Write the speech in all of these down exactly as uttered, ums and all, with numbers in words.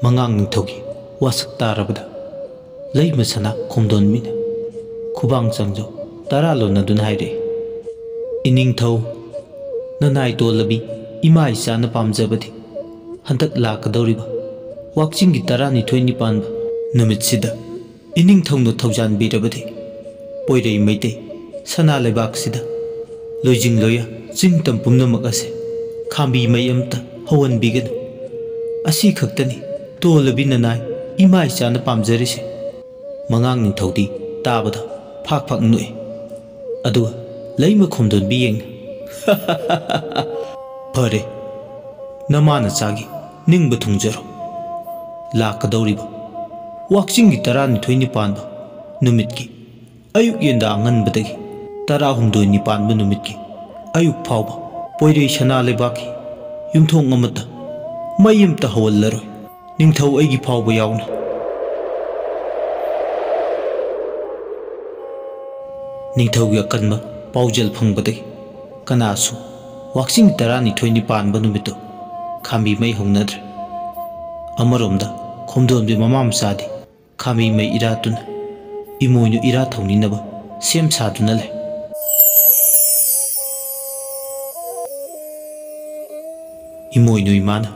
ꯑꯉꯥꯡ ꯅꯤꯡꯊꯧꯒꯤ ꯋꯥꯁꯛ ꯇꯥꯔꯕꯗ ꯂꯩꯃ ꯁꯅꯥ ꯈꯣꯝꯗꯣꯟꯕꯤꯅ ꯈꯨꯕꯥꯡ ꯆꯪꯖꯧ ꯇꯔꯥ ꯂꯣꯟꯅꯗꯨꯅ ꯍꯥꯏꯔꯛꯏ, "ꯏꯅꯤꯡꯊꯧ, ꯅꯅꯥꯏ ꯇꯣꯜꯂꯕꯤ ꯏꯃꯥ ꯏꯆꯥꯅ ꯄꯥꯝꯖꯕꯗꯤ ꯍꯟꯗꯛ ꯂꯥꯛꯀꯗꯧꯔꯤꯕ ꯋꯥꯛꯆꯤꯡꯒꯤ ꯇꯔꯥꯅꯤꯊꯣꯏꯅꯤ ꯄꯥꯟꯕ ꯅꯨꯃꯤꯠꯁꯤꯗ ꯏꯅꯤꯡꯊꯧꯅ ꯊꯧꯖꯥꯟꯕꯤꯔꯕꯗꯤ ꯄꯣꯏꯔꯩ ꯃꯩꯇꯩ ꯁꯅꯥ ꯂꯩꯕꯥꯛꯁꯤꯗ ꯂꯣꯏꯖꯤꯡ ꯂꯣꯏꯌꯥ ꯆꯤꯡ ꯇꯝ ꯄꯨꯝꯅꯃꯛ ꯑꯁꯦ ꯈꯥꯝꯕꯤ ꯃꯩ ꯑꯃꯇ ꯍꯧꯍꯟꯕꯤꯒꯅꯨ꯫ ꯑꯁꯤ ꯈꯛꯇꯅꯤ ꯇꯣꯜꯂꯕꯤ ꯅꯅꯥꯏ ꯏꯃꯥ ꯏꯆꯥꯅ ꯄꯥꯝꯖꯔꯤꯁꯦ꯫" ꯃꯉꯥꯡ ꯅꯤꯡꯊꯧꯗꯤ ꯇꯥꯕꯗ ꯐꯥꯛ ꯐꯥꯛ ꯅꯣꯛꯏ꯫ ꯑꯗꯨꯒ ꯂꯩꯃ ꯈꯣꯝꯗꯣꯟꯕꯤ ꯌꯦꯡꯅ, "ꯐꯔꯦ, ꯅꯃꯥ ꯅꯆꯥꯒꯤ ꯅꯤꯡꯕ ꯊꯨꯡꯖꯔꯣ꯫ ꯂꯥꯛꯀꯗꯧꯔꯤꯕ ꯋꯥꯛꯆꯤꯡꯒꯤ ꯇꯔꯥꯅꯤꯊꯣꯏꯅꯤ ꯄꯥꯟꯕ ꯅꯨꯃꯤꯠꯀꯤ ꯑꯌꯨꯛ ꯌꯦꯟꯗꯥ ꯑꯉꯟꯕꯗꯒꯤ ꯇꯔꯥꯍꯨꯝꯗꯣꯏꯅꯤ ꯄꯥꯟꯕ ꯅꯨꯃꯤꯠꯀꯤ ꯑꯌꯨꯛ ꯐꯥꯎꯕ ꯄꯣꯏꯔꯩ ꯁꯅꯥ ꯂꯩꯕꯥꯛꯀꯤ ꯌꯨꯝꯊꯣꯡ ꯑꯃꯠꯇ ꯃꯩ ꯑꯃꯇ ꯍꯧꯍꯜꯂꯔꯣꯏ꯫ ꯅꯤꯡꯊꯧ ꯑꯩꯒꯤ ꯐꯥꯎꯕ ꯌꯥꯎꯅ꯫" ꯅꯤꯡꯊꯧꯒꯤ ꯑꯀꯟꯕ ꯄꯥꯎꯖꯦꯜ ꯐꯪꯕꯗꯒꯤ ꯀꯅꯥꯁꯨ ꯋꯥꯛꯆꯤꯡ ꯇꯔꯥꯅꯤꯊꯣꯏꯅꯤ ꯄꯥꯟꯕ ꯅꯨꯃꯤꯠꯇꯨ ꯈꯥꯝꯕꯤ ꯃꯩ ꯍꯧꯅꯗ꯭ꯔꯦ꯫ ꯑꯃꯔꯣꯝꯗ ꯈꯣꯝꯗꯣꯟꯕꯤ ꯃꯃꯥ ꯃꯆꯥꯗꯤ ꯈꯥꯝꯕꯤ ꯃꯩ ꯏꯔꯥꯠꯇꯨꯅ ꯏꯃꯣꯏꯅꯨ ꯏꯔꯥꯠ ꯊꯧꯅꯤꯅꯕ ꯁꯦꯝ ꯁꯥꯗꯨꯅ ꯂꯩ꯫ ꯏꯃꯣꯏꯅꯨ ꯏꯃꯥꯅ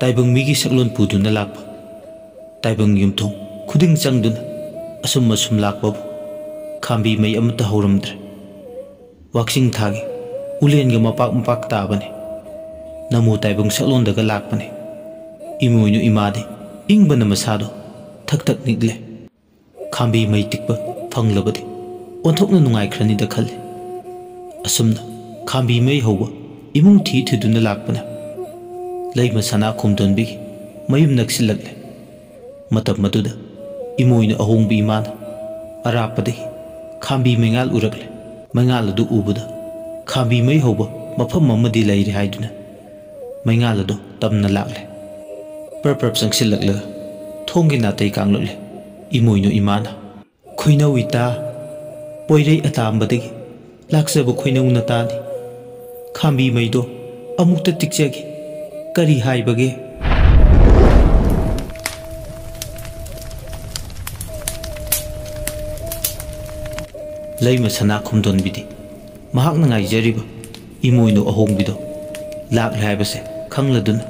ꯇꯥꯏꯕꯪ ꯃꯤꯒꯤ ꯁꯛꯂꯣꯟ ꯄꯨꯗꯨꯅ ꯂꯥꯛꯄ ꯇꯥꯏꯕꯪ ꯌꯨꯝꯊꯣꯡ ꯈꯨꯗꯤꯡ ꯆꯪꯗꯨꯅ ꯑꯁꯨꯝ ꯑꯁꯨꯝ ꯂꯥꯛꯄꯕꯨ ꯈꯥꯝꯕꯤ ꯃꯩ ꯑꯃꯠꯇ ꯍꯧꯔꯝꯗ꯭ꯔꯦ꯫ ꯋꯥꯛꯆꯤꯡ ꯊꯥꯒꯤ ꯎꯂꯦꯟꯒ ꯃꯄꯥꯛ ꯃꯄꯥꯛ ꯇꯥꯕꯅꯤ꯫ ꯅꯃꯣ ꯇꯥꯏꯕꯪ ꯁꯛꯂꯣꯟꯗꯒ ꯂꯥꯛꯄꯅꯤ꯫ ꯏꯃꯣꯏꯅꯨ ꯏꯃꯥꯗꯤ ꯏꯪꯕꯅ ꯃꯁꯥꯗꯣ ꯊꯛ ꯊꯛ ꯅꯤꯛꯂꯦ꯫ ꯈꯥꯝꯕꯤ ꯃꯩ ꯇꯤꯛꯄ ꯐꯪꯂꯕꯗꯤ ꯑꯣꯟꯊꯣꯛꯅ ꯅꯨꯡꯉꯥꯏꯈ꯭ꯔꯅꯤꯗ ꯈꯜꯂꯤ꯫ ꯑꯁꯨꯝꯅ ꯈꯥꯝꯕꯤ ꯃꯩ ꯍꯧꯕ ꯏꯃꯨꯡ ꯊꯤ ꯊꯤꯗꯨꯅ ꯂꯥꯛꯄꯅ ꯂꯩꯃ ꯁꯅꯥ ꯈꯣꯝꯗꯣꯟꯕꯤꯒꯤ ꯃꯌꯨꯝ ꯅꯛꯁꯤꯜꯂꯛꯂꯦ꯫ ꯃꯇꯝ ꯑꯗꯨꯗ ꯏꯃꯣꯏꯅꯨ ꯑꯍꯣꯡꯕꯤ ꯏꯃꯥꯅ ꯑꯔꯥꯞꯄꯗꯒꯤ ꯈꯥꯝꯕꯤ ꯃꯩꯉꯥꯜ ꯎꯔꯛꯂꯦ꯫ ꯃꯩꯉꯥꯜ ꯑꯗꯨ ꯎꯕꯗ ꯈꯥꯝꯕꯤ ꯃꯩ ꯍꯧꯕ ꯃꯐꯝ ꯑꯃꯗꯤ ꯂꯩꯔꯦ ꯍꯥꯏꯗꯨꯅ ꯃꯩꯉꯥꯜ ꯑꯗꯨ ꯇꯝꯅ ꯂꯥꯛꯂꯦ꯫ ꯄ꯭ꯔꯞ ꯄ꯭ꯔꯞ ꯆꯪꯁꯤꯜꯂꯛꯂꯒ ꯊꯣꯡꯒꯤ ꯅꯥꯇꯩ ꯀꯥꯡꯂꯛꯂꯦ꯫ ꯏꯃꯣꯏꯅꯨ ꯏꯃꯥꯅ, "ꯈꯣꯏꯅꯧ ꯏꯇꯥ, ꯄꯣꯏꯔꯩ ꯑꯇꯥꯝꯕꯗꯒꯤ ꯂꯥꯛꯆꯕ ꯈꯣꯏꯅꯧ ꯅꯇꯥꯅꯤ꯫ ꯈꯥꯝꯕꯤ ꯃꯩꯗꯣ ꯑꯃꯨꯛꯇ ꯇꯤꯛꯆꯒꯦ꯫ ꯀꯔꯤ ꯍꯥꯏꯕꯒꯦ?" ꯂꯩꯃ ꯁꯅꯥ ꯈꯨꯝꯗꯣꯟꯕꯤꯗꯤ ꯃꯍꯥꯛꯅ ꯉꯥꯏꯖꯔꯤꯕ ꯏꯃꯣꯏꯅꯨ ꯑꯍꯣꯡꯕꯤꯗꯣ ꯂꯥꯛꯂꯦ ꯍꯥꯏꯕꯁꯦ ꯈꯪꯂꯗꯨꯅ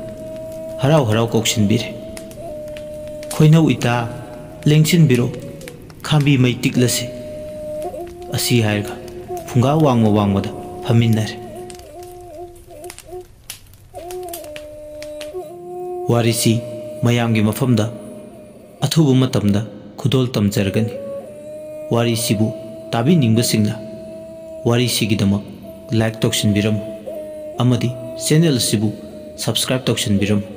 ꯍꯔꯥꯎ ꯍꯔꯥꯎ ꯀꯧꯁꯤꯟꯕꯤꯔꯦ꯫ "ꯈꯣꯏꯅꯧ ꯏꯇꯥ, ꯂꯦꯡꯁꯤꯟꯕꯤꯔꯣ, ꯈꯥꯝꯕꯤ ꯃꯩ ꯇꯤꯛꯂꯁꯤ" ꯑꯁꯤ ꯍꯥꯏꯔꯒ ꯐꯨꯡꯒꯥ ꯋꯥꯡꯃ ꯋꯥꯡꯃꯗ ꯐꯝꯃꯤꯟꯅꯔꯦ꯫ ꯋꯥꯔꯤꯁꯤ ꯃꯌꯥꯝꯒꯤ ꯃꯐꯝꯗ ꯑꯊꯨꯕ ꯃꯇꯝꯗ ꯈꯨꯗꯣꯜ ꯇꯝꯖꯔꯒꯅꯤ꯫ ꯋꯥꯔꯤꯁꯤꯕꯨ ꯇꯥꯕꯤꯅꯤꯡꯕꯁꯤꯡꯅ ꯋꯥꯔꯤꯁꯤꯒꯤꯗꯃꯛ like ꯇꯧꯁꯤꯟꯕꯤꯔꯝꯃꯨ ꯑꯃꯗꯤ channel ꯑꯁꯤꯕꯨ subscribe ꯇꯧꯁꯤꯟꯕꯤꯔꯝꯃꯨ꯫